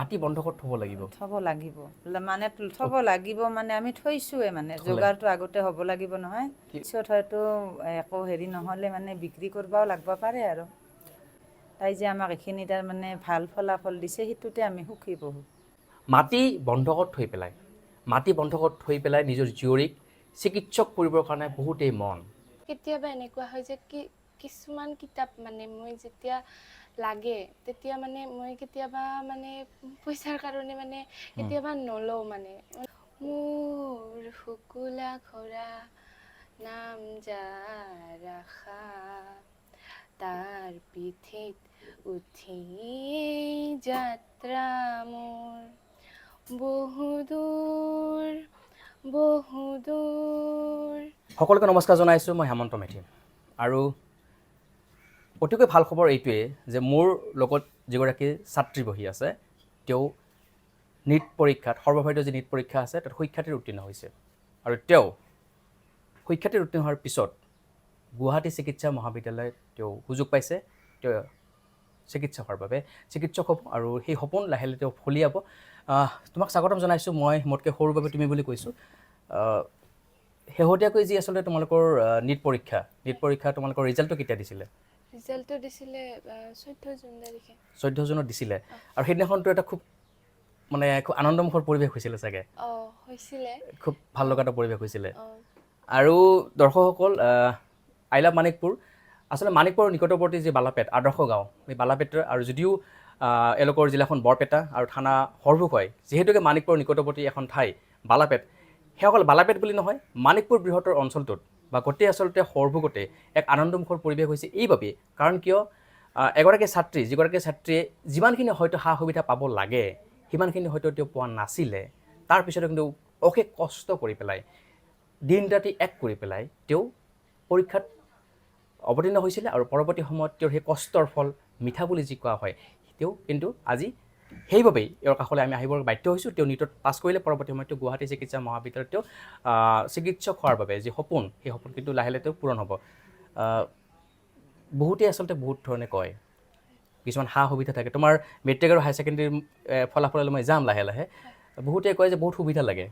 মাটি বন্ধকত থ'ব লাগিব। থ'ব লাগিব মানে, থ'ব লাগিব মানে আমি থৈছোৱে মানে, যোগাৰটো আগতে হ'ব লাগিব নহয়। পিছত হয়তো একো হেৰি নহ'লে মানে বিক্ৰী কৰিবও লাগিব পাৰে। আৰু তাই যে আমাক এইখিনি তাৰমানে ভাল ফলাফল দিছে, সেইটোতে আমি সুখী বহুত। মাটি বন্ধকত থৈ পেলাই, মাটি বন্ধকত থৈ পেলাই নিজৰ জীয়ৰীক চিকিৎসক কৰিবৰ কাৰণে বহুতেই মন। কেতিয়াবা এনেকুৱা হয় যে কি কিছুমান কিতাপ মানে মই যেতিয়া লাগে তেতিয়া মানে মই কেতিয়াবা মানে পইচাৰ কাৰণে মানে কেতিয়াবা নলওঁ। মানে মোৰ শুকুলা ঘোঁৰা নাম যাৰ আশা, তাৰ পিঠিত উঠিয়েই যাত্ৰা মোৰ বহুদূৰ বহুদূৰ। সকলোকে নমস্কাৰ জনাইছোঁ, মই হেমন্ত মেধি। আৰু অতিকৈ ভাল খবৰ এইটোৱে যে মোৰ লগত যিগৰাকী ছাত্ৰী বহি আছে, তেওঁ নীট পৰীক্ষাত, সৰ্বভাৰতীয় যি নীট পৰীক্ষা আছে, তাত সুখ্যাতিৰে উত্তীৰ্ণ হৈছে। আৰু তেওঁ সুখ্যাতিৰে উত্তীৰ্ণ হোৱাৰ পিছত গুৱাহাটী চিকিৎসা মহাবিদ্যালয়ত তেওঁ সুযোগ পাইছে। তেওঁ চিকিৎসক হোৱাৰ বাবে, চিকিৎসক হ'ব আৰু সেই সপোন লাহে লাহে তেওঁ ফলিয়াব। তোমাক স্বাগতম জনাইছোঁ। মই মোতকৈ সৰু বাবে তুমি বুলি কৈছোঁ। শেহতীয়াকৈ যি আচলতে তোমালোকৰ নীট পৰীক্ষা তোমালোকৰ ৰিজাল্টটো কেতিয়া দিছিলে? ৰিজাল্টটো দিছিলে 14 জুন তাৰিখে। 14 জুনত দিছিলে। আৰু সেইদিনাখনতো এটা খুব মানে খুব আনন্দমুখৰ পৰিৱেশ হৈছিলে চাগে? অঁ, হৈছিলে। খুব ভাল লগা এটা পৰিৱেশ হৈছিলে। অঁ। আৰু দৰ্শকসকল, I love Manikpur. আচলতে মানিকপুৰৰ নিকটৱৰ্তী যি বালাপেট আদৰ্শ গাঁও, এই বালাপেটৰ আৰু যদিও এওঁলোকৰ জিলাখন বৰপেটা আৰু থানা সৰভোগ হয়, যিহেতুকে মানিকপুৰৰ নিকটৱৰ্তী এখন ঠাই বালাপেট, সেইসকল বালাপেট বুলি নহয়, মানিকপুৰ বৃহত্তৰ অঞ্চলটোত বা গোটেই আচলতে সৰভোগতে এক আনন্দমুখৰ পৰিৱেশ হৈছে এইবাবেই, কাৰণ কিয় এগৰাকী ছাত্ৰী, যিগৰাকী ছাত্ৰীয়ে যিমানখিনি হয়তো সা সুবিধা পাব লাগে সিমানখিনি হয়তো তেওঁ পোৱা নাছিলে, তাৰপিছতো কিন্তু অশেষ কষ্ট কৰি পেলাই, দিন ৰাতি এক কৰি পেলাই তেওঁ পৰীক্ষাত অৱতীৰ্ণ হৈছিলে। আৰু পৰৱৰ্তী সময়ত তেওঁৰ সেই কষ্টৰ ফল মিঠা বুলি যি কোৱা হয়, তেওঁ কিন্তু আজি সেইবাবেই এওঁৰ কাষলৈ আমি আহিবৰ বাধ্য হৈছোঁ। তেওঁ নীটত পাছ কৰিলে। পৰৱৰ্তী সময়ত তেওঁ গুৱাহাটী চিকিৎসা মহাবিদ্যালয়ত তেওঁ চিকিৎসক হোৱাৰ বাবে যি সপোন, সেই সপোন কিন্তু লাহে লাহে তেওঁ পূৰণ হ'ব। বহুতেই আচলতে বহুত ধৰণে কয়, কিছুমান সা সুবিধা থাকে। তোমাৰ মেট্ৰিক আৰু হায়াৰ ছেকেণ্ডেৰী ফলাফললৈ মই যাম লাহে লাহে। বহুতে কয় যে বহুত সুবিধা লাগে,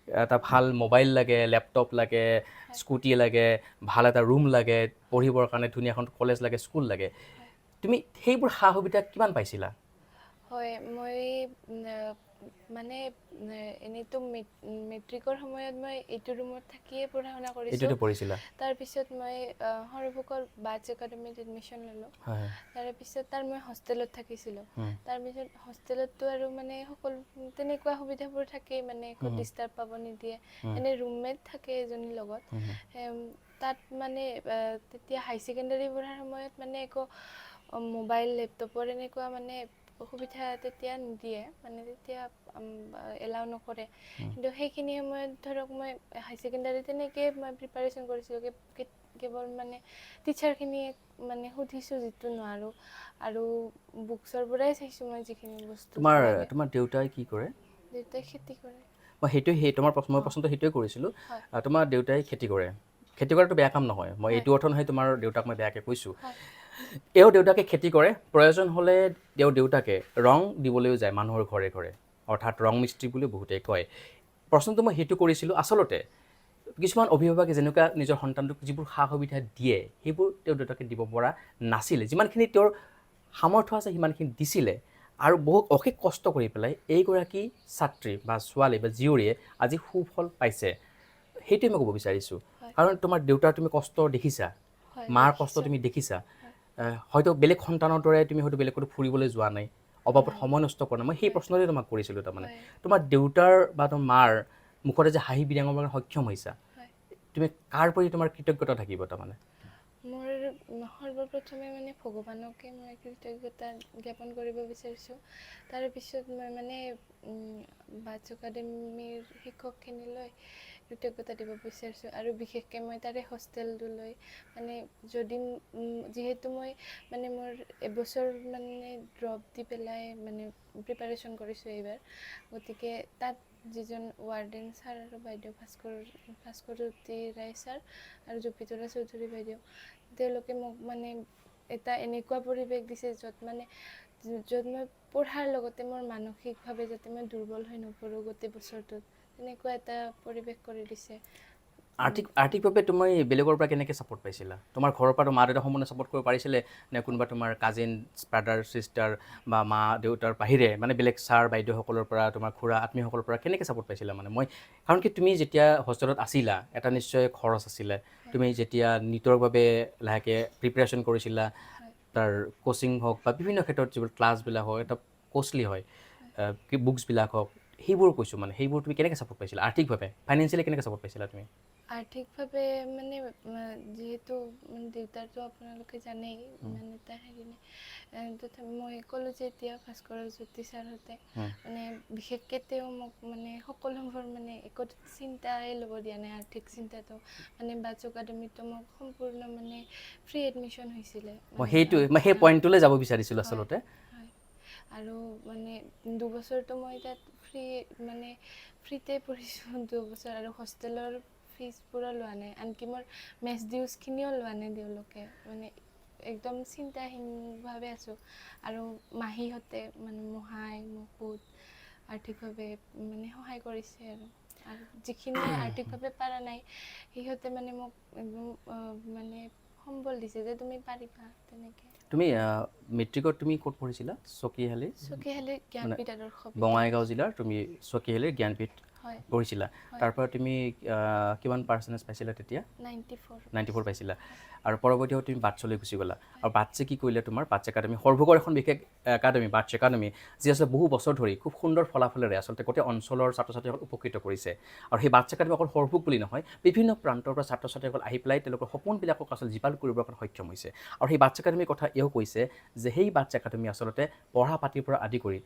এটা ভাল মোবাইল লাগে, লেপটপ লাগে, স্কুটি লাগে, ভাল এটা ৰুম লাগে, পঢ়িবৰ কাৰণে ধুনীয়া এখন কলেজ লাগে, স্কুল লাগে। তুমি সেইবোৰ সা সুবিধা কিমান পাইছিলা? হয়, মই মানে এনেইতো মেট্ৰিকৰ সময়ত মই এইটো ৰুমত থাকিয়ে পঢ়া শুনা কৰিছোঁ। এইটোতে পঢ়িছিলা? তাৰপিছত মই সৰভোগৰ বাটছ একাডেমীত এডমিশ্যন ল'লোঁ। তাৰপিছত তাৰ মই হোষ্টেলত থাকিছিলোঁ। তাৰপিছত হোষ্টেলততো আৰু মানে সকলো তেনেকুৱা সুবিধাবোৰ থাকেই, মানে একো ডিষ্টাৰ্ব পাব নিদিয়ে। এনে ৰুমমেট থাকে এজনীৰ লগত। তাত মানে তেতিয়া হাই ছেকেণ্ডেৰী পঢ়াৰ সময়ত মানে একো মোবাইল, লেপটপৰ এনেকুৱা মানে সুবিধা তেতিয়া নিদিয়ে, মানে তেতিয়া এলাউ নকৰে। কিন্তু সেইখিনি সময়ত ধৰক মই হাই ছেকেণ্ডাৰী তেনেকেই মই প্ৰিপাৰেশ্যন কৰিছিলোঁ। কেৱল মানে টিচাৰখিনিয়ে মানে সুধিছোঁ যিটো নোৱাৰোঁ আৰু বুকছৰ পৰাই চাইছোঁ মই যিখিনি বস্তু তোমাৰ লাগে। তোমাৰ দেউতাই কি কৰে? দেউতাই খেতি কৰে। মই সেইটোৱে সেই তোমাৰ প্ৰশ্ন, মই প্ৰশ্নটো সেইটোৱে কৰিছিলোঁ। হয়। তোমাৰ দেউতাই খেতি কৰে। খেতি কৰাটো বেয়া কাম নহয়। মই এইটো অৰ্থ নহয় তোমাৰ দেউতাক মই বেয়াকৈ কৈছোঁ। এওঁ দেউতাকে খেতি কৰে, প্ৰয়োজন হ'লে তেওঁ দেউতাকে ৰং দিবলৈও যায় মানুহৰ ঘৰে ঘৰে, অৰ্থাৎ ৰং মিস্ত্ৰী বুলি বহুতেই কয়। প্ৰশ্নটো মই সেইটো কৰিছিলোঁ, আচলতে কিছুমান অভিভাৱকে যেনেকুৱা নিজৰ সন্তানটোক যিবোৰ সা সুবিধা দিয়ে, সেইবোৰ তেওঁ দেউতাকে দিব পৰা নাছিলে। যিমানখিনি তেওঁৰ সামৰ্থ্য আছে সিমানখিনি দিছিলে। আৰু বহুত অশেষ কষ্ট কৰি পেলাই এইগৰাকী ছাত্ৰী বা ছোৱালী বা জীয়ৰীয়ে আজি সুফল পাইছে, সেইটোৱে মই ক'ব বিচাৰিছোঁ। কাৰণ তোমাৰ দেউতাৰ তুমি কষ্ট দেখিছা, হয়, মাৰ কষ্ট দেখিছোঁ। তুমি দেখিছা। হয়তো বেলেগ সন্তানৰ দৰে তুমি হয়তো বেলেগ ক'তো ফুৰিবলৈ যোৱা নাই, অবাবত সময় নষ্ট কৰা নাই। মই সেই প্ৰশ্নটোৱে তোমাক কৰিছিলোঁ তাৰমানে। তোমাৰ দেউতাৰ বা তোমাৰ মাৰ মুখতে যে হাঁহি বিৰিঙাবৰ কাৰণে সক্ষম হৈছা, তুমি কাৰ প্ৰতি তোমাৰ কৃতজ্ঞতা থাকিব তাৰমানে? মোৰ সৰ্বপ্ৰথমে মানে ভগৱানকে মই কৃতজ্ঞতা জ্ঞাপন কৰিব বিচাৰিছোঁ। তাৰপিছত মই মানে বাটছ একাডেমীৰ শিক্ষকখিনিলৈ কৃতজ্ঞতা দিব বিচাৰিছোঁ। আৰু বিশেষকৈ মই তাৰে হোষ্টেলটোলৈ, মানে যদি যিহেতু মই মানে মোৰ এবছৰ মানে ড্ৰপ দি পেলাই মানে প্ৰিপাৰেশ্যন কৰিছোঁ এইবাৰ, গতিকে তাত যিজন ৱাৰ্ডেন ছাৰ আৰু বাইদেউ, ভাস্কৰ জ্যোতি ৰায় ছাৰ আৰু জুপিতৰা চৌধুৰী বাইদেউ, তেওঁলোকে মোক মানে এটা এনেকুৱা পৰিৱেশ দিছে য'ত মানে য'ত মই পঢ়াৰ লগতে মোৰ মানসিকভাৱে যাতে মই দুৰ্বল হৈ নপৰোঁ গোটেই বছৰটোত, তেনেকুৱা এটা পৰিৱেশ কৰি দিছে। আৰ্থিকভাৱে তুমি বেলেগৰ পৰা কেনেকৈ ছাপোৰ্ট পাইছিলা? তোমাৰ ঘৰৰ পৰা মা দেউতা সম্পূৰ্ণ ছাপোৰ্ট কৰিব পাৰিছিলে নে কোনোবা তোমাৰ কাজিন, ব্ৰাদাৰ, ছিষ্টাৰ বা মা দেউতাৰ বাহিৰে মানে বেলেগ ছাৰ বাইদেউসকলৰ পৰা, তোমাৰ খুৰা আত্মীয়সকলৰ পৰা কেনেকৈ ছাপোৰ্ট পাইছিলা? মানে মই কাৰণ কি তুমি যেতিয়া হোষ্টেলত আছিলা এটা নিশ্চয় খৰচ আছিলে, তুমি যেতিয়া নীটৰ বাবে লাহেকৈ প্ৰিপেৰেশ্যন কৰিছিলা, তাৰ কোচিং হওক বা বিভিন্ন ক্ষেত্ৰত যিবোৰ ক্লাছবিলাক হওক এটা কষ্টলি হয়, বুকছবিলাক হওক, সেইবোৰ কৈছোঁ, মানে সেইবোৰ তুমি কেনেকৈ ছাপোৰ্ট পাইছিলা আৰ্থিকভাৱে, ফাইনেন্সিয়েলি কেনেকৈ ছাপোৰ্ট পাইছিলা তুমি? আৰ্থিকভাৱে মানে যিহেতু দেউতাৰতো আপোনালোকে জানেই ইমান এটা হেৰি নাই, তথাপি মই ক'লোঁ যে এতিয়া ভাস্কৰ জ্যোতি ছাৰহঁতে মানে বিশেষকৈ তেওঁ মোক মানে সকলোবোৰ মানে একো চিন্তাই ল'ব দিয়া নাই, আৰ্থিক চিন্তাটো মানে বাটছ একাডেমীতো মোক সম্পূৰ্ণ মানে ফ্ৰী এডমিশ্যন হৈছিলে। মই সেইটো মই সেই পইণ্টটোলৈ যাব বিচাৰিছিলোঁ আচলতে। হয়, আৰু মানে 2 বছৰটো মই তাত ফ্ৰী মানে ফ্ৰীতে পঢ়িছোঁ 2 বছৰ, আৰু হোষ্টেলৰ ফিজবোৰো লোৱা নাই, আনকি মোৰ মেচ ডিউজখিনিও লোৱা নাই তেওঁলোকে, মানে একদম চিন্তাহীনভাৱে আছোঁ। আৰু মাহীহঁতে মানে মহাই মোক বহুত আৰ্থিকভাৱে মানে সহায় কৰিছে, আৰু আৰু যিখিনিয়ে আৰ্থিকভাৱে পৰা নাই সিহঁতে মানে মোক একদম মানে সম্বল দিছে যে তুমি পাৰিবা তেনেকৈ। তুমি মেট্ৰিকত তুমি ক'ত পঢ়িছিলা? চকীশালী, চকীশালী জ্ঞানপীঠ আদৰ্শ বঙাইগাঁও জিলাৰ তুমি চকীশালীৰ জ্ঞানপীঠ হয় পঢ়িছিলা। তাৰ পৰা তুমি কিমান পাৰ্চেণ্টেজ পাইছিলা তেতিয়া? 94। 94 পাইছিলা। আৰু পৰৱৰ্তী তুমি বাটছলৈ গুচি গ'লা, আৰু বাটছে কি কৰিলে? তোমাৰ বাটছ একাডেমি সৰভোগৰ এখন বিশেষ একাডেমি, বাটছ একাডেমি, যি আচলতে বহু বছৰ ধৰি খুব সুন্দৰ ফলাফলেৰে আচলতে গোটেই অঞ্চলৰ ছাত্ৰ ছাত্ৰীসকল উপকৃত কৰিছে। আৰু সেই বাটছ একাডেমি অকল সৰভোগ বুলি নহয়, বিভিন্ন প্ৰান্তৰ পৰা ছাত্ৰ ছাত্ৰীসকল আহি পেলাই তেওঁলোকৰ সপোনবিলাকক আচলতে জীপাল কৰিবৰ কাৰণে সক্ষম হৈছে। আৰু সেই বাটছ একাডেমীৰ কথা এওঁ কৈছে যে সেই বাটছ একাডেমি আচলতে পঢ়া পাতিৰ পৰা আদি কৰি,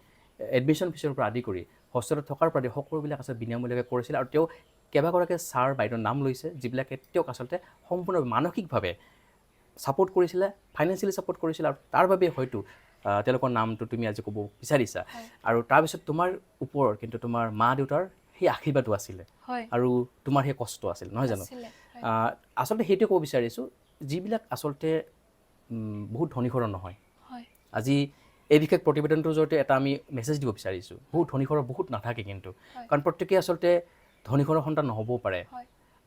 এডমিশ্যন ফিজৰ পৰা আদি কৰি, হোষ্টেলত থকাৰ পৰা আদি সকলোবিলাক আচলতে বিনামূলীয়াকৈ কৰিছিল। আৰু তেওঁ কেইবাগৰাকী ছাৰ বাইদেউৰ নাম লৈছে যিবিলাকে তেওঁক আচলতে সম্পূৰ্ণ মানসিকভাৱে ছাপোৰ্ট কৰিছিলে, ফাইনেন্সিয়েলি ছাপোৰ্ট কৰিছিলে, আৰু তাৰ বাবে হয়তো তেওঁলোকৰ নামটো তুমি আজি ক'ব বিচাৰিছা। আৰু তাৰপিছত তোমাৰ ওপৰত কিন্তু তোমাৰ মা দেউতাৰ সেই আশীৰ্বাদো আছিলে আৰু তোমাৰ সেই কষ্ট আছিল, নহয় জানো? আছিলে, হয়। আচলতে সেইটোৱে ক'ব বিচাৰিছোঁ, যিবিলাক আচলতে বহুত ধনী ঘৰৰ নহয়, আজি এই বিশেষ প্ৰতিবেদনটোৰ জৰিয়তে এটা আমি মেছেজ দিব বিচাৰিছোঁ, বহুত ধনী ঘৰৰ বহুত নাথাকে কিন্তু, কাৰণ প্ৰত্যেকেই আচলতে ধনী ঘৰৰ সন্তান নহ'বও পাৰে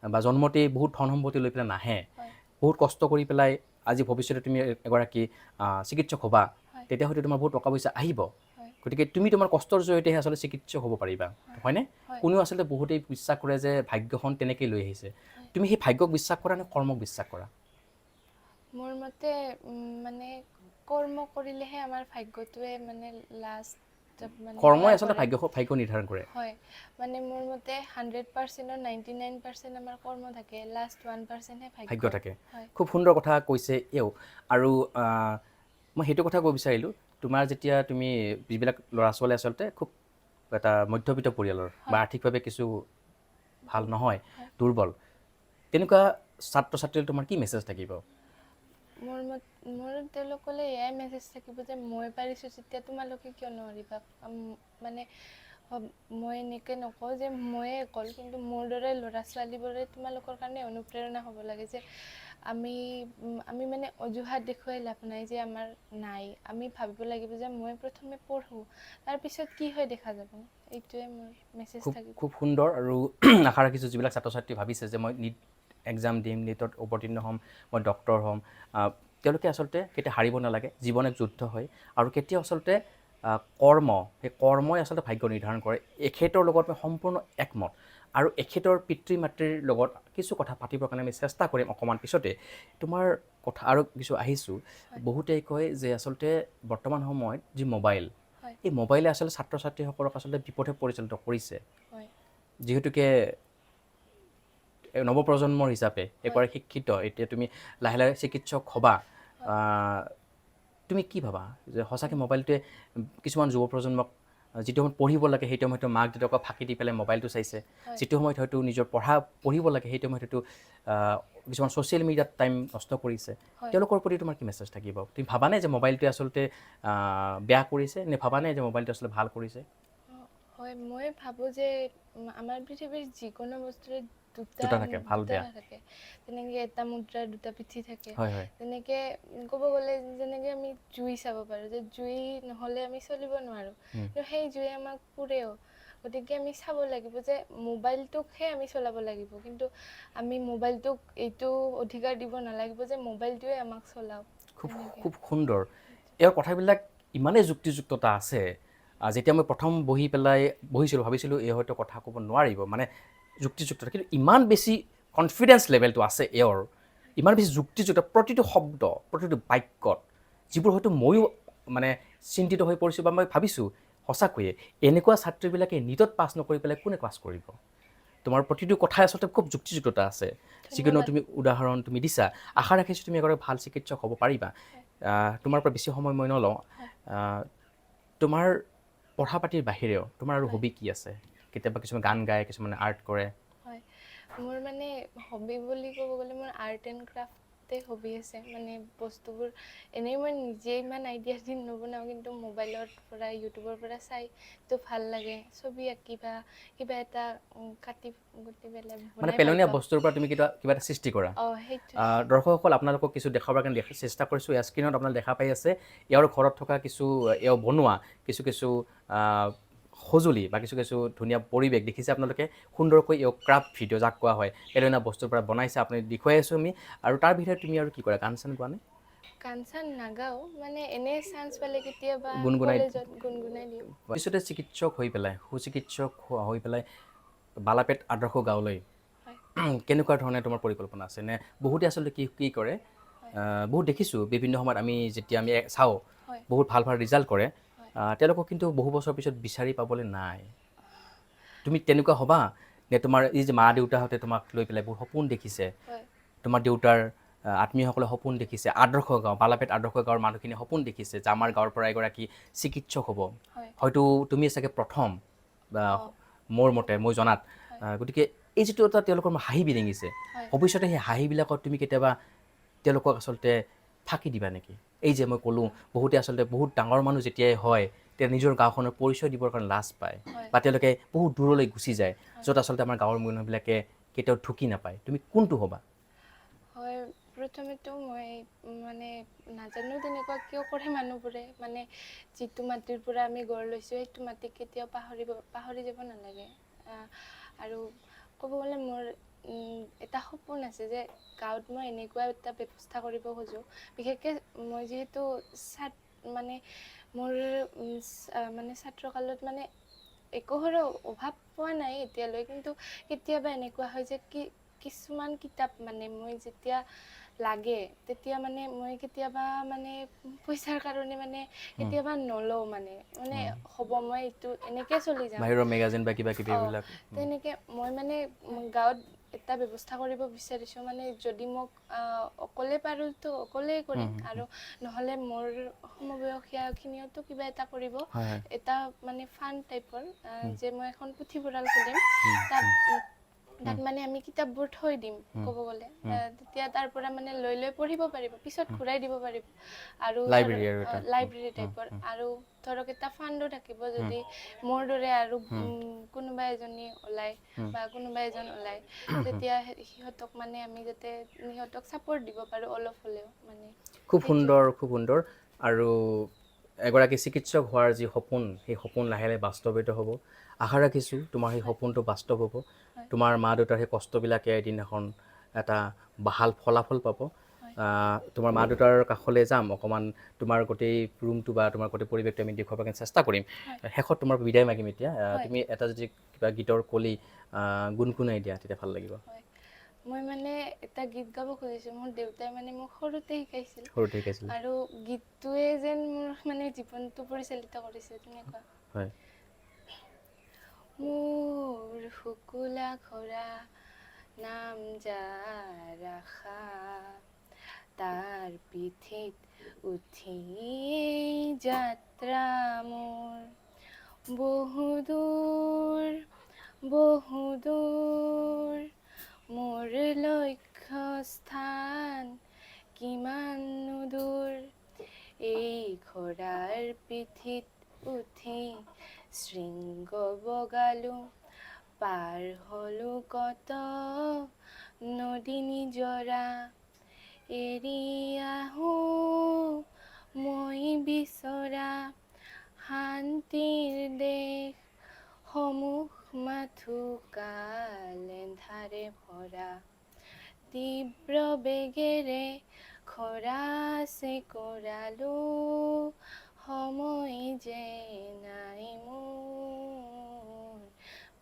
বা জন্মতেই বহুত ধন সম্পত্তি লৈ পেলাই নাহে, বহুত কষ্ট কৰি পেলাই আজি ভৱিষ্যতে তুমি এগৰাকী চিকিৎসক হ'বা, তেতিয়া হয়তো তোমাৰ বহুত টকা পইচা আহিব। গতিকে তুমি তোমাৰ কষ্টৰ জৰিয়তেহে আচলতে চিকিৎসক হ'ব পাৰিবা, হয়নে? হয়। কোনেও আচলতে বহুতেই বিশ্বাস কৰে যে ভাগ্যখন তেনেকেই লৈ আহিছে। তুমি সেই ভাগ্যক বিশ্বাস কৰা নে কৰ্মক বিশ্বাস কৰা? মোৰ মতে মানে কৰ্ম কৰিলেহে আমাৰ ভাগ্যটোৱে মানে লাষ্ট মানে কৰ্মই সহায় আচলতে কৰে। ভাগ্য নিৰ্ধাৰণ কৰে। হয়, মানে মোৰ মতে 100%ৰ 99% আমাৰ কৰ্ম থাকে, লাষ্ট 1%হে ভাগ্য ভাগ্য থাকে। হয়। খুব সুন্দৰ কথা কৈছে এওঁ। আৰু মই সেইটো কথা ক'ব বিচাৰিলোঁ, তোমাৰ যেতিয়া তুমি যিবিলাক ল'ৰা ছোৱালী আচলতে খুব এটা মধ্যবিত্ত পৰিয়ালৰ বা আৰ্থিকভাৱে কিছু ভাল নহয়, দুৰ্বল, তেনেকুৱা ছাত্ৰ ছাত্ৰীলৈ তোমাৰ কি মেছেজ থাকিব? মোৰ মত মোৰ তেওঁলোকলৈ এয়াই মেছেজ থাকিব যে মই পাৰিছোঁ যেতিয়া তোমালোকে কিয় নোৱাৰিবা। মানে মই এনেকৈ নকওঁ যে ময়ে অকল, কিন্তু মোৰ দৰে ল'ৰা ছোৱালীবোৰে তোমালোকৰ কাৰণে অনুপ্ৰেৰণা হ'ব লাগে যে আমি মানে অজুহাত দেখুৱাই লাভ নাই যে আমাৰ নাই। আমি ভাবিব লাগিব যে মই প্ৰথমে পঢ়োঁ, তাৰপিছত কি হয় দেখা যাব। এইটোৱে মোৰ মেছেজ খুব থাকিব। খুব সুন্দৰ। আৰু আশা ৰাখিছোঁ যিবিলাক ছাত্ৰ ছাত্ৰী ভাবিছে যে মই নীট এক্সাম দিম, নীটত অৱতীৰ্ণ হ'ম, মই ডক্টৰ হ'ম, তেওঁলোকে আচলতে কেতিয়া হাৰিব নালাগে। জীৱন এক যুদ্ধ হয় আৰু কেতিয়াও আচলতে কৰ্ম, সেই কৰ্মই আচলতে ভাগ্য নিৰ্ধাৰণ কৰে। এখেতৰ লগত মই সম্পূৰ্ণ একমত। আৰু এখেতৰ পিতৃ মাতৃৰ লগত কিছু কথা পাতিবৰ কাৰণে আমি চেষ্টা কৰিম অকণমান পিছতে। তোমাৰ কথা আৰু কিছু আহিছোঁ। বহুতে কয় যে আচলতে বৰ্তমান সময়ত যি মোবাইল, এই মোবাইলে আচলতে ছাত্ৰ ছাত্ৰীসকলক আচলতে বিপথে পৰিচালিত কৰিছে। যিহেতুকে নৱপ্ৰজন্মৰ হিচাপে এগৰাকী শিক্ষিত, এতিয়া তুমি লাহে লাহে চিকিৎসক হ'বা, তুমি কি ভাবা যে সঁচাকৈ মোবাইলটোৱে কিছুমান যুৱ প্ৰজন্মক যিটো সময়ত পঢ়িব লাগে সেইটো সময়ত মাক দেউতাকক ফাঁকি দি পেলাই মোবাইলটো চাইছে, যিটো সময়ত হয়তো নিজৰ পঢ়িব লাগে সেইটো সময়ত হয়তো কিছুমান ছ'চিয়েল মিডিয়াত টাইম নষ্ট কৰিছে, তেওঁলোকৰ প্ৰতি তোমাৰ কি মেছেজ থাকিব? তুমি ভাবানে যে মোবাইলটোৱে আচলতে বেয়া কৰিছে নে ভাবানে যে মোবাইলটো আচলতে ভাল কৰিছে? হয়, মই ভাবোঁ যে আমাৰ পৃথিৱীৰ যিকোনো বস্তুৰে দুটা দুটা থাকে, ভাল দুটা বেয়া। থাকে, তেনেকৈ এটা মুদ্ৰাৰ দুটা পিঠি থাকে। হয় হয় তেনেকৈ ক'ব গ'লে যেনেকৈ আমি জুই চাব পাৰোঁ যে জুই নহ'লে আমি চলিব নোৱাৰোঁ, কিন্তু সেই জুয়ে আমাক পোৰেও। গতিকে আমি চাব লাগিব যে মোবাইলটোকহে আমি চলাব লাগিব, কিন্তু আমি মোবাইলটোক এইটো অধিকাৰ দিব নালাগিব যে মোবাইলটোৱে আমাক চলাওক। খুব তেনেকে। খুব সুন্দৰ। ইয়াৰ কথাবিলাক ইমানেই যুক্তিযুক্ততা আছে। যেতিয়া মই প্ৰথম বহি পেলাই বহিছিলোঁ, ভাবিছিলোঁ এই হয়তো কথা ক'ব নোৱাৰিব, মানে যুক্তিযুক্ততা, কিন্তু ইমান বেছি কনফিডেঞ্চ লেভেলটো আছে এওঁৰ, ইমান বেছি যুক্তিযুক্ত প্ৰতিটো শব্দ, প্ৰতিটো বাক্যত, যিবোৰ হয়তো ময়ো মানে চিন্তিত হৈ পৰিছোঁ বা মই ভাবিছোঁ সঁচাকৈয়ে এনেকুৱা ছাত্ৰীবিলাকে নীটত পাছ নকৰি পেলাই কোনে পাছ কৰিব। তোমাৰ প্ৰতিটো কথাই আচলতে খুব যুক্তিযুক্ততা আছে, যিকোনো ধন্যবাদ। তুমি উদাহৰণ তুমি দিছা। আশা ৰাখিছোঁ তুমি এগৰাকী ভাল চিকিৎসক হ'ব পাৰিবা। তোমাৰ পৰা বেছি সময় মই নলওঁ। তোমাৰ পঢ়া পাতিৰ বাহিৰেও তোমাৰ আৰু হবি কি আছে? কেতিয়াবা কিছুমান গান গায়, কিছুমানে আৰ্ট কৰে। হয়, মোৰ মানে হবি বুলি ক'ব গ'লে মোৰ আৰ্ট এণ্ড ক্ৰাফ্টে হবি আছে। মানে বস্তুবোৰ এনেই মই নিজে ইমান আইডিয়া দি নবনাওঁ, কিন্তু মোবাইলৰ পৰা, ইউটিউবৰ পৰা চাই তো ভাল লাগে। ছবি আঁকি বা কিবা এটা কাটি কুটি পেলাই মানে বনাই ভাল পেলনীয়া পাওঁ। বস্তুৰ পৰা তুমি কিবা কিবা এটা সৃষ্টি কৰা। অঁ, সেইটোৱে। দৰ্শকসকল, আপোনালোকক কিছু দেখুৱাবৰ কাৰণে চেষ্টা কৰিছোঁ। ইয়াৰ স্ক্ৰীণত আপোনালোকে দেখা পাই আছে এওঁৰ ঘৰত থকা কিছু, এওঁ বনোৱা কিছু কিছু সঁজুলি বা কিছু কিছু ধুনীয়া পৰিৱেশ দেখিছে আপোনালোকে। সুন্দৰকৈ এওঁ ক্ৰাফ্ট ভিডিঅ' যাক কোৱা হয়, পেলনীয়া বস্তুৰ পৰা বনাইছে, আপুনি দেখুৱাই আছোঁ আমি। আৰু তাৰ ভিতৰত তুমি আৰু কি কৰা? গান চান গোৱা নে? গান চান নাগাওঁ, মানে এনেই চান্স পালে কেতিয়াবা গুণগুণাই কলেজত গুণগুণাই দিওঁ। ভৱিষ্যতে চিকিৎসক হৈ পেলাই, সুচিকিৎসক হৈ পেলাই বালাপেট আদৰ্শ গাঁৱলৈ হয়। কেনেকুৱা ধৰণে তোমাৰ পৰিকল্পনা আছে? নে বহুতে আচলতে কি কি কৰে, বহুত দেখিছোঁ বিভিন্ন সময়ত আমি যেতিয়া আমি চাওঁ, হয়। বহুত ভাল ভাল ৰিজাল্ট কৰে, হয়। তেওঁলোকক কিন্তু বহু বছৰ পিছত বিচাৰি পাবলৈ নাই। তুমি তেনেকুৱা হ'বা নে? তোমাৰ এই যে মা দেউতাহঁতে তোমাক লৈ পেলাই বহুত সপোন দেখিছে, হয়। তোমাৰ দেউতাৰ আত্মীয়সকলে সপোন দেখিছে, আদৰ্শ গাঁও বালাপেট আদৰ্শ গাঁৱৰ মানুহখিনিয়ে সপোন দেখিছে যে আমাৰ গাঁৱৰ পৰা এগৰাকী চিকিৎসক হ'ব। হয়। হয়তো তুমি চাগে প্ৰথম বা অঁ। মোৰ মতে মই জনাত। হয়। গতিকে এই যিটো এটা তেওঁলোকৰ হাঁহি বিৰিঙিছে, হয়। ভৱিষ্যতে সেই হাঁহিবিলাকত তুমি কেতিয়াবা তেওঁলোকক আচলতে ফাঁকি দিবা নেকি? এই যে মই ক'লোঁ, বহুতে আচলতে বহুত ডাঙৰ মানুহ যেতিয়াই হয় তেতিয়া নিজৰ গাঁওখনৰ পৰিচয় দিবৰ কাৰণে লাজ পায়, হয়। বা তেওঁলোকে বহুত দূৰলৈ গুচি যায়, য'ত আচলতে আমাৰ গাঁৱৰ মানুহবিলাকে কেতিয়াও ঢুকি নাপায়। তুমি কোনটো হ'বা? হয়, প্ৰথমেতো মই মানে নাজানো তেনেকুৱা কিয় কৰে মানুহবোৰে। মানে যিটো মাটিৰ পৰা আমি গঢ় লৈছোঁ সেইটো মাটিক কেতিয়াও পাহৰি যাব নালাগে। আৰু ক'ব গ'লে মোৰ এটা সপোন আছে যে গাঁৱত মই এনেকুৱা এটা ব্যৱস্থা কৰিব খোজোঁ। বিশেষকৈ মই যিহেতু মানে মোৰ মানে ছাত্ৰকালত মানে একো সৰু অভাৱ পোৱা নাই এতিয়ালৈ, কিন্তু কেতিয়াবা এনেকুৱা হয় যে কি কিছুমান কিতাপ মানে মই যেতিয়া লাগে তেতিয়া মানে মই কেতিয়াবা মানে পইচাৰ কাৰণে মানে কেতিয়াবা নলওঁ, মানে মানে হ'ব মই এইটো এনেকৈ চলি যাম। বাহিৰৰ মেগাজিন বা কিবা কিবি অঁ, এইবিলাক। তেনেকৈ মই মানে গাঁৱত এটা ব্যৱস্থা কৰিব বিচাৰিছোঁ, মানে যদি মোক অকলে পাৰোঁতো অকলেই কৰিম, আৰু নহ'লে মোৰ সমবয়সীয়াখিনিওতো কিবা এটা কৰিব, হয় হয় এটা মানে ফাণ্ড টাইপৰ, যে মই এখন পুথিভঁৰাল খুলিম, তাত তাত মানে আমি কিতাপবোৰ থৈ দিম ক'ব গ'লে, তেতিয়া তাৰ পৰা মানে লৈ লৈ পঢ়িব পাৰিব, পিছত ঘূৰাই দিব পাৰিব। আৰু লাইব্ৰেৰী আৰু এটা। লাইব্ৰেৰী টাইপৰ, আৰু ধৰক এটা ফাণ্ডো থাকিব, যদি মোৰ দৰে আৰু কোনোবা এজনী ওলায় বা কোনোবা এজন ওলায়, তেতিয়া সিহঁতক মানে আমি যাতে সিহঁতক ছাপৰ্ট দিব পাৰোঁ অলপ হ'লেও মানে। খুব সুন্দৰ, খুব সুন্দৰ। আৰু এগৰাকী চিকিৎসক হোৱাৰ যি সপোন, সেই সপোন লাহে লাহে বাস্তৱায়িত হ'ব। আশা ৰাখিছোঁ তোমাৰ সেই সপোনটো বাস্তৱ হ'ব। তোমাৰ মা দেউতাৰ সেই কষ্টবিলাকে এদিনাখন এটা ভাল ফলাফল পাব। তোমাৰ মা দেউতাৰ কাষলৈ যাম অকণমান, তোমাৰ গোটেই ৰুমটো বা তোমাৰ গোটেই পৰিৱেশটো আমি দেখুৱাবৰ কাৰণে চেষ্টা কৰিম। শেষত তোমাৰ বিদায় মাগিম এতিয়া। তুমি এটা যদি কিবা গীতৰ কলি গুণগুণাই দিয়া তেতিয়া ভাল লাগিব। হয়, মই মানে এটা গীত গাব খুজিছোঁ। মোৰ দেউতাই মানে মোক সৰুতে শিকাইছিল, সৰুতে শিকাইছিল, আৰু গীতটোৱে যেন মোৰ মানে জীৱনটো পৰিচালিত কৰিছে তেনেকুৱা। হয়। মোৰ শুকুলা খৰা নাম যাৰ আশা, তাৰ পিঠিত উঠি যাত্ৰা মোৰ বহুদূৰ বহুদূৰ, মোৰ লক্ষ্য স্থান কিমাননো দূৰ, এই ঘোঁৰাৰ পিঠিত উঠি শৃংগ বগালো, পাৰ হলো কত নদী নিজৰা, এৰি আহো মই বিচৰা শান্তিৰ দেশ, সমুখ মাথো কাল এন্ধাৰে ভৰা, তীব্ৰ বেগেৰে খৰা চেকৰালো, সময় যে নাই মোৰ,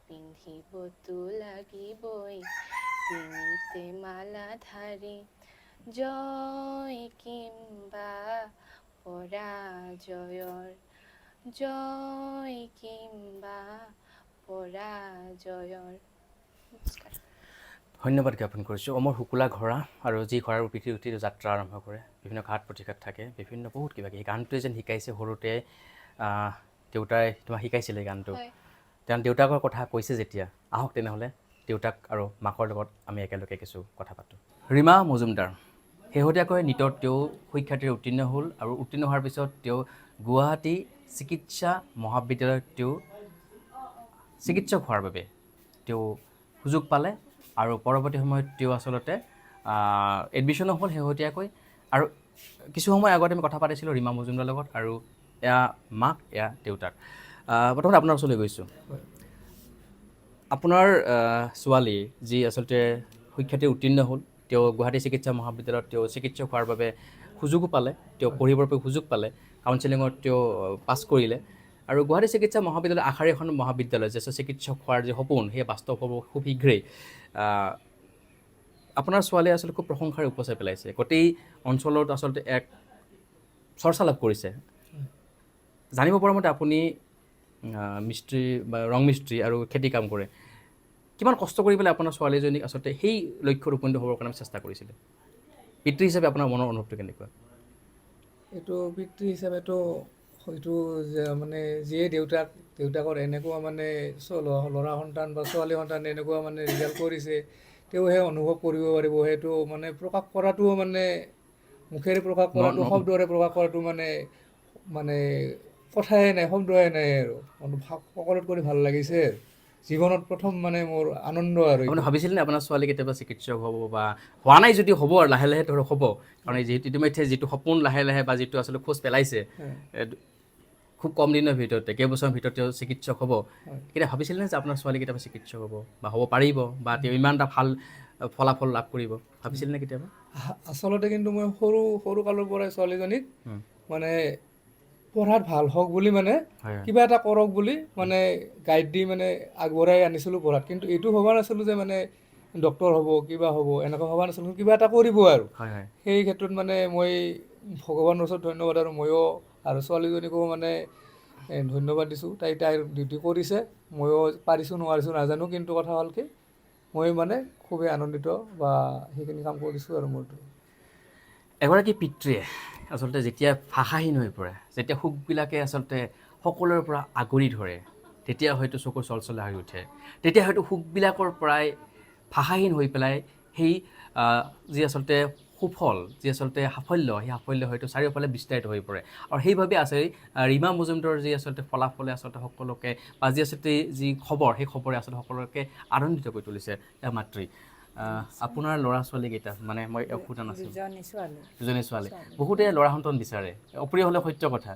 পিন্ধিবতো লাগিবই ডিঙিতে মালা ধাৰি, জয় কিম্বা পৰাজয়ৰ, জয় কিম্বা পৰাজয়ৰ। নমস্কাৰ। ধন্যবাদ জ্ঞাপন কৰিছোঁ। অমৰ শুকুলা ঘোঁৰা আৰু যি ঘোঁৰাৰ পিঠি উঠি যাত্ৰা আৰম্ভ কৰে, বিভিন্ন ঘাট প্ৰতিঘাত থাকে, বিভিন্ন বহুত কিবা কিবি। গানটোৱে যেন শিকাইছে সৰুতে, দেউতাই তোমাক শিকাইছিলে এই গানটো। হয়। তেওঁ দেউতাকৰ কথা কৈছে যেতিয়া, আহক তেনেহ'লে দেউতাক আৰু মাকৰ লগত আমি একেলগে কিছু কথা পাতোঁ। ৰীমা মজুমদাৰ শেহতীয়াকৈ নীটত তেওঁ সুখ্যাতিৰে উত্তীৰ্ণ হ'ল আৰু উত্তীৰ্ণ হোৱাৰ পিছত তেওঁ গুৱাহাটী চিকিৎসা মহাবিদ্যালয়ত তেওঁ চিকিৎসক হোৱাৰ বাবে তেওঁ সুযোগ পালে আৰু পৰৱৰ্তী সময়ত তেওঁ আচলতে এডমিশ্যনো হ'ল শেহতীয়াকৈ। আৰু কিছু সময় আগতে আমি কথা পাতিছিলোঁ ৰীমা মজুমদাৰৰ লগত আৰু এয়া মাক, এয়া দেউতাক। প্ৰথমতে আপোনাৰ ওচৰলৈ গৈছোঁ। আপোনাৰ ছোৱালী যি আচলতে সুখ্যাতি উত্তীৰ্ণ হ'ল, তেওঁ গুৱাহাটী চিকিৎসা মহাবিদ্যালয়ত তেওঁ চিকিৎসক হোৱাৰ বাবে সুযোগো পালে, তেওঁ পঢ়িবৰ বাবে সুযোগ পালে, কাউন্সেলিঙত তেওঁ পাছ কৰিলে আৰু গুৱাহাটী চিকিৎসা মহাবিদ্যালয় আশাৰী এখন মহাবিদ্যালয়, যে চিকিৎসক হোৱাৰ যি সপোন সেই বাস্তৱ হ'ব খুব শীঘ্ৰেই। আপোনাৰ ছোৱালীয়ে আচলতে খুব প্ৰশংসাৰে উপচাই পেলাইছে, গোটেই অঞ্চলত আচলতে এক চৰ্চা লাভ কৰিছে। জানিব পৰা মতে আপুনি মিস্ত্ৰী বা ৰং মিস্ত্ৰী আৰু খেতি কাম কৰে। কিমান কষ্ট কৰি পেলাই আপোনাৰ ছোৱালীজনীক আচলতে সেই লক্ষ্যত উপনীত হ'বৰ কাৰণে চেষ্টা কৰিছিলে? পিতৃ হিচাপে আপোনাৰ মনৰ অনুভৱটো কেনেকুৱা? এইটো পিতৃ হিচাপেতো হয়তো যে মানে যিয়ে দেউতাকৰ এনেকুৱা মানে ল'ৰা সন্তান বা ছোৱালী সন্তান এনেকুৱা মানে ৰিজাল্ট কৰিছে, তেওঁহে অনুভৱ কৰিব পাৰিব। সেইটো মানে প্ৰকাশ কৰাটোও মানে মুখেৰে প্ৰকাশ কৰাটো, শব্দৰে প্ৰকাশ কৰাটো মানে মানে কথাই নাই, শব্দই নাই আৰু সকলোত কৰি ভাল লাগিছে জীৱনত প্ৰথম মানে মোৰ আনন্দ আৰু। আপুনি ভাবিছিলনে আপোনাৰ ছোৱালী কেতিয়াবা চিকিৎসক হ'ব? বা হোৱা নাই যদি হ'ব আৰু লাহে লাহে ধৰক হ'ব, কাৰণ যিহেতু ইতিমধ্যে যিটো সপোন লাহে লাহে বা যিটো আচলতে খোজ পেলাইছে, খুব কম দিনৰ ভিতৰতে, কেইবছৰৰ ভিতৰত তেওঁ চিকিৎসক হ'ব। কেতিয়া ভাবিছিলনে যে আপোনাৰ ছোৱালী কেতিয়াবা চিকিৎসক হ'ব বা হ'ব পাৰিব বা তেওঁ ইমান এটা ভাল ফলাফল লাভ কৰিব, ভাবিছিলনে কেতিয়াবা? আচলতে কিন্তু মই সৰু সৰু কালৰ পৰাই ছোৱালীজনীক মানে পঢ়াত ভাল হওক বুলি, মানে কিবা এটা কৰক বুলি মানে গাইড দি মানে আগবঢ়াই আনিছিলোঁ পঢ়াত। কিন্তু এইটো ভবা নাছিলোঁ যে মানে ডক্টৰ হ'ব, কিবা হ'ব, এনেকুৱা ভবা নাছিলোঁ, কিবা এটা কৰিব আৰু। সেই ক্ষেত্ৰত মানে মই ভগৱানৰ ওচৰত ধন্যবাদ আৰু ময়ো আৰু ছোৱালীজনীকো মানে ধন্যবাদ দিছোঁ। তাই তাইৰ ডিউটি কৰিছে, ময়ো পাৰিছোঁ নোৱাৰিছোঁ নাজানো, কিন্তু কথা হ'ল কি মই মানে খুবেই আনন্দিত বা সেইখিনি কাম কৰিছোঁ আৰু মোৰটো। এগৰাকী পিতৃয়ে আচলতে যেতিয়া ভাষাহীন হৈ পৰে, যেতিয়া সুখবিলাকে আচলতে সকলোৰে পৰা আগুৰি ধৰে, তেতিয়া হয়তো চকু চলচলা হৈ উঠে, তেতিয়া হয়তো সুখবিলাকৰ পৰাই ভাষাহীন হৈ পেলাই সেই যি আচলতে সুফল, যি আচলতে সাফল্য, সেই সাফল্য হয়তো চাৰিওফালে বিস্তাৰিত হৈ পৰে। আৰু সেইবাবে আছে ৰীমা মজুমদাৰৰ যি আচলতে ফলাফলে আচলতে সকলোকে বা যি আচলতে যি খবৰ, সেই খবৰে আচলতে সকলোকে আনন্দিত কৰি তুলিছে। মাতৃ, আপোনাৰ ল'ৰা ছোৱালীকেইটা, মানে মই সোধা নাছিলোঁ, দুজনী ছোৱালী, বহুতে ল'ৰা সন্তান বিচাৰে, অপ্ৰিয় হ'লে সত্য কথা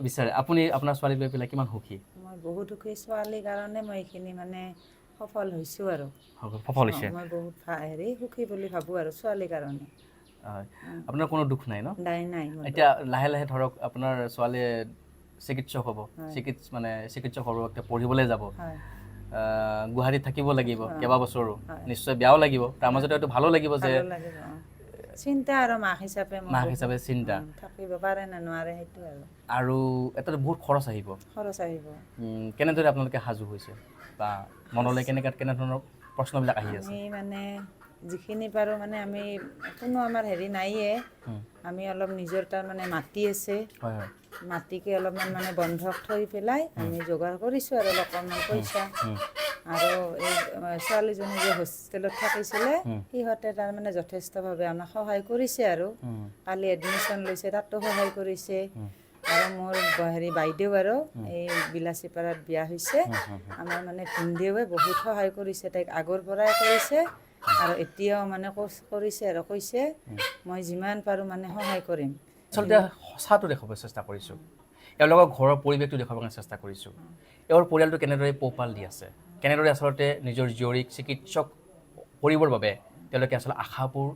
বিচাৰে। আপুনি আপোনাৰ ছোৱালীক লৈ পেলাই কিমান সুখী? মই বহুত সুখী, ছোৱালীৰ কাৰণে মই এইখিনি মানে সফল হৈছোঁ আৰু। সফল হৈছে। মই বহুত হেৰি সুখী বুলি ভাবোঁ আৰু ছোৱালীৰ কাৰণে। আপোনাৰ কোনো দুখ নাই ন? নাই নাই। এতিয়া লাহে লাহে ধৰক আপোনাৰ ছোৱালীয়ে চিকিৎসক হ'ব, মানে চিকিৎসক হ'ব, পঢ়িবলৈ যাব, গুৱাহাটীত থাকিব লাগিব কেইবাবছৰো, নিশ্চয় বেয়াও লাগিব, তাৰ মাজতে হয়তো ভালো লাগিব যে চিন্তা আৰু মাক হিচাপে, মাক হিচাপে চিন্তা থাকিব পাৰে নে নোৱাৰে সেইটো আৰু। আৰু এটা বহুত খৰচ আহিব, খৰচ আহিব। কেনেদৰে আপোনালোকে সাজু হৈছে বা মনলৈ কেনেকৈ কেনেধৰণৰ প্ৰশ্নবিলাক আহি আছে? আমি মানে যিখিনি পাৰোঁ মানে আমি কোনো আমাৰ হেৰি নাইয়ে, আমি অলপ নিজৰ তাৰ মানে মাটি আছে, মাটিকে অলপমান মানে বন্ধক থৈ পেলাই আমি যোগাৰ কৰিছোঁ আৰু অকণমান পইচা। আৰু এই ছোৱালীজনী যে হোষ্টেলত থাকিছিলে, সিহঁতে তাৰমানে যথেষ্টভাৱে আমাক সহায় কৰিছে আৰু। কালি এডমিশ্যন লৈছে, তাতো সহায় কৰিছে। আৰু মোৰ হেৰি বাইদেউ আৰু এই বিলাচীপাৰাত বিয়া হৈছে। আমাৰ মানে ভিনদেউৱে বহুত সহায় কৰিছে তাইক, আগৰ পৰাই কৰিছে আৰু এতিয়াও মানে কৰিছে আৰু কৈছে মই যিমান পাৰোঁ মানে সহায় কৰিম। আচলতে সঁচাটো দেখুৱাব চেষ্টা কৰিছোঁ, এওঁলোকৰ ঘৰৰ পৰিৱেশটো দেখুৱাবৰ কাৰণে চেষ্টা কৰিছোঁ, এওঁৰ পৰিয়ালটো কেনেদৰে পোহপাল দি আছে, কেনেদৰে আচলতে নিজৰ জীয়ৰীক চিকিৎসক কৰিবৰ বাবে তেওঁলোকে আচলতে আশাবোৰ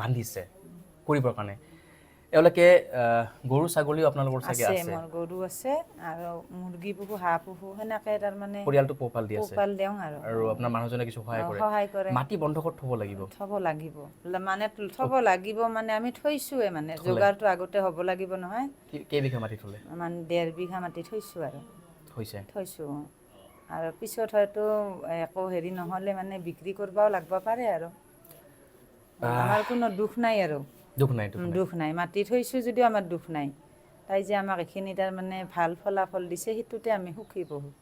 বান্ধিছে কৰিবৰ কাৰণে। এওঁলোকে গৰু ছাগলীও আপোনালোকৰ চাগে আছে, আছে? মোৰ গৰু আছে আৰু মুৰ্গী পুহো, হাঁহ পুহো, সেনেকে তাৰমানে পৰিয়ালটো পোহপাল দি আছে। পোহপাল দিওঁ আৰু। আৰু আপোনাৰ মানুহজনে কিছু সহায় কৰে? সহায় কৰে। মাটি বন্ধকত থ'ব লাগিব? থ'ব লাগিব, মানে থ'ব লাগিব মানে আমি থৈছোৱে, মানে যোগাৰটো আগতে হ'ব লাগিব নহয়। কেইবিঘা মাটি থ'লে? মানে 1.5 বিঘা মাটি থৈছোঁ আৰু। হৈছে? থৈছোঁ। আৰু পিছত হয়তো একো হেৰি নহ'লে মানে বিক্ৰী কৰিবও লাগিব পাৰে আৰু। আমাৰ কোনো দুখ নাই আৰু। দুখ নাই? দুখ নাই, মাটি থৈছোঁ যদিও আমাৰ দুখ নাই। তাই যে আমাক এইখিনি তাৰমানে ভাল ফলাফল দিছে, সেইটোতে আমি সুখী বহুত।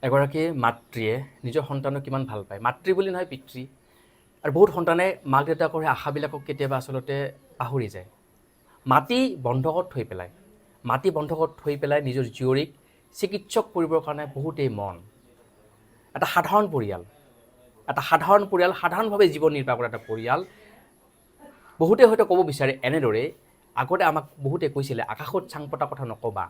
এগৰাকী মাতৃয়ে নিজৰ সন্তানক কিমান ভাল পায়, মাতৃ বুলি নহয় পিতৃ, আৰু বহুত সন্তানে মাক দেউতাকৰ সেই আশাবিলাকক কেতিয়াবা আচলতে পাহৰি যায়। মাটি বন্ধকত থৈ পেলাই, মাটি বন্ধকত থৈ পেলাই নিজৰ জীয়ৰীক চিকিৎসক কৰিবৰ কাৰণে বহুতেই মন। এটা সাধাৰণ পৰিয়াল, এটা সাধাৰণ পৰিয়াল, সাধাৰণভাৱে জীৱন নিৰ্বাহ কৰা এটা পৰিয়াল। বহুতে হয়তো ক'ব বিচাৰে এনেদৰে, আগতে আমাক বহুতে কৈছিলে আকাশত চাং পতা কথা নক'বা।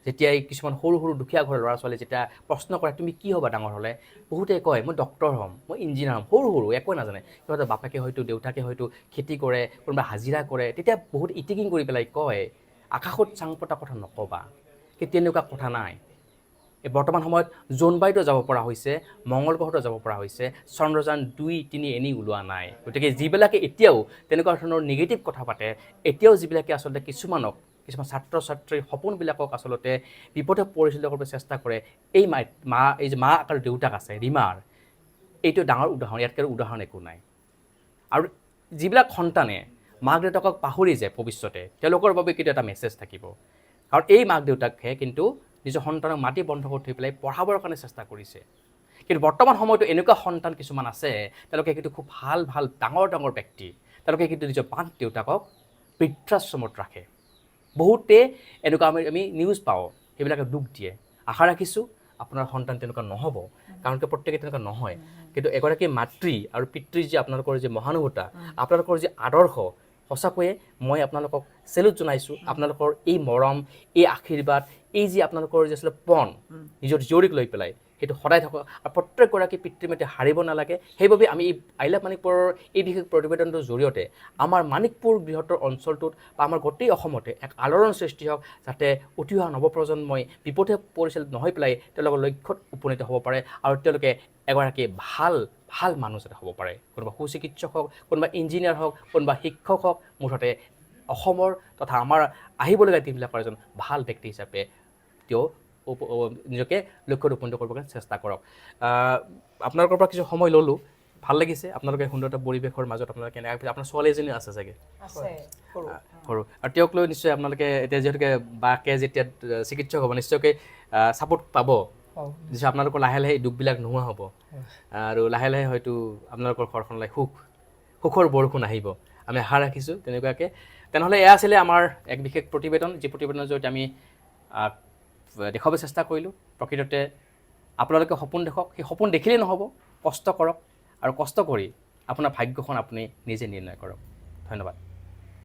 যেতিয়া এই কিছুমান সৰু সৰু দুখীয়া ঘৰৰ ল'ৰা ছোৱালী যেতিয়া প্ৰশ্ন কৰে তুমি কি হ'বা ডাঙৰ হ'লে, বহুতে কয় মই ডক্টৰ হ'ম, মই ইঞ্জিনিয়াৰ হ'ম। সৰু সৰু একোৱে নাজানে, সিহঁতৰ বাপেকে হয়তো দেউতাকে হয়তো খেতি কৰে, কোনোবা হাজিৰা কৰে। তেতিয়া বহুত ইটিকিং কৰি পেলাই কয় আকাশত চাং পতা কথা নক'বা। কিন্তু তেনেকুৱা কথা নাই। এই বৰ্তমান সময়ত জোনবাইতো যাব পৰা হৈছে, মংগল গ্ৰহতো যাব পৰা হৈছে, চন্দ্ৰযান 2, 3 এনেই ওলোৱা নাই। গতিকে যিবিলাকে এতিয়াও তেনেকুৱা ধৰণৰ নিগেটিভ কথা পাতে, এতিয়াও যিবিলাকে আচলতে কিছুমান ছাত্ৰ ছাত্ৰীৰ সপোনবিলাকক আচলতে বিপদে পৰিচালিত কৰিব চেষ্টা কৰে, এই মা এই যে মা আৰু দেউতাক আছে ৰীমাৰ, এইটো ডাঙৰ উদাহৰণ, ইয়াতকৈ আৰু উদাহৰণ একো নাই। আৰু যিবিলাক সন্তানে মাক দেউতাকক পাহৰি যায় ভৱিষ্যতে, তেওঁলোকৰ বাবে কিন্তু এটা মেছেজ থাকিব। কাৰণ এই মাক দেউতাকহে কিন্তু নিজৰ সন্তানক মাটি বন্ধ কৰি থৈ পেলাই পঢ়াবৰ কাৰণে চেষ্টা কৰিছে। কিন্তু বৰ্তমান সময়তো এনেকুৱা সন্তান কিছুমান আছে, তেওঁলোকে কিন্তু খুব ভাল ভাল ডাঙৰ ডাঙৰ ব্যক্তি, তেওঁলোকে কিন্তু নিজৰ মাক দেউতাকক বৃদ্ধাশ্ৰমত ৰাখে। বহুতে এনেকুৱা আমি নিউজ পাওঁ, সেইবিলাকে দুখ দিয়ে। আশা ৰাখিছোঁ আপোনাৰ সন্তান তেনেকুৱা নহ'ব, কাৰণ কিয় প্ৰত্যেকে তেনেকুৱা নহয়। কিন্তু এগৰাকী মাতৃ আৰু পিতৃৰ যে আপোনালোকৰ যে মহানুভৱতা, আপোনালোকৰ যে আদৰ্শ, সঁচাকৈয়ে মই আপোনালোকক চেলুট জনাইছোঁ। আপোনালোকৰ এই মৰম, এই আশীৰ্বাদ, এই যে আপোনালোকৰ যে আচলতে পণ নিজৰ জীয়ৰীক লৈ পেলাই, সেইটো সদায় থাকক। আৰু প্ৰত্যেকগৰাকী পিতৃ মাতৃ হাৰিব নালাগে। সেইবাবে আমি এই I love মানিকপুৰৰ এই বিশেষ প্ৰতিবেদনটোৰ জৰিয়তে আমাৰ মানিকপুৰ বৃহত্তৰ অঞ্চলটোত বা আমাৰ গোটেই অসমতে এক আলোড়ন সৃষ্টি হওক, যাতে উঠি অহা নৱপ্ৰজন্মই বিপথে পৰিচালিত নহৈ পেলাই তেওঁলোকৰ লক্ষ্যত উপনীত হ'ব পাৰে আৰু তেওঁলোকে এগৰাকী ভাল ভাল মানুহ যাতে হ'ব পাৰে। কোনোবা সুচিকিৎসক হওক, কোনোবা ইঞ্জিনিয়াৰ হওক, কোনোবা শিক্ষক হওক, মুঠতে অসমৰ তথা আমাৰ আহিবলগীয়া দিনবিলাকৰ এজন ভাল ব্যক্তি হিচাপে তেওঁ নিজকে লক্ষ্যত উপনীত কৰিবৰ কাৰণে চেষ্টা কৰক। আপোনালোকৰ পৰা কিছু সময় ল'লোঁ, ভাল লাগিছে। আপোনালোকে সুন্দৰ এটা পৰিৱেশৰ মাজত আপোনালোকে কেনেকৈ, আপোনাৰ ছোৱালী এজনী আছে চাগে? আছে, সৰু। আৰু তেওঁক লৈ নিশ্চয় আপোনালোকে এতিয়া যিহেতুকে বাকে যেতিয়া চিকিৎসক হ'ব নিশ্চয়কৈ ছাপোৰ্ট পাব। নিশ্চয় আপোনালোকৰ লাহে লাহে এই দুখবিলাক নোহোৱা হ'ব আৰু লাহে লাহে হয়তো আপোনালোকৰ ঘৰখনলৈ সুখৰ বৰষুণ আহিব, আমি আশা ৰাখিছোঁ তেনেকুৱাকৈ। তেনেহ'লে এয়া আছিলে আমাৰ এক বিশেষ প্ৰতিবেদন, যি প্ৰতিবেদনৰ জৰিয়তে আমি দেখুৱাব চেষ্টা কৰিলোঁ। প্ৰকৃততে আপোনালোকে সপোন দেখক, সেই সপোন দেখিলেই নহ'ব, কষ্ট কৰক আৰু কষ্ট কৰি আপোনাৰ ভাগ্যখন আপুনি নিজে নিৰ্ণয় কৰক। ধন্যবাদ।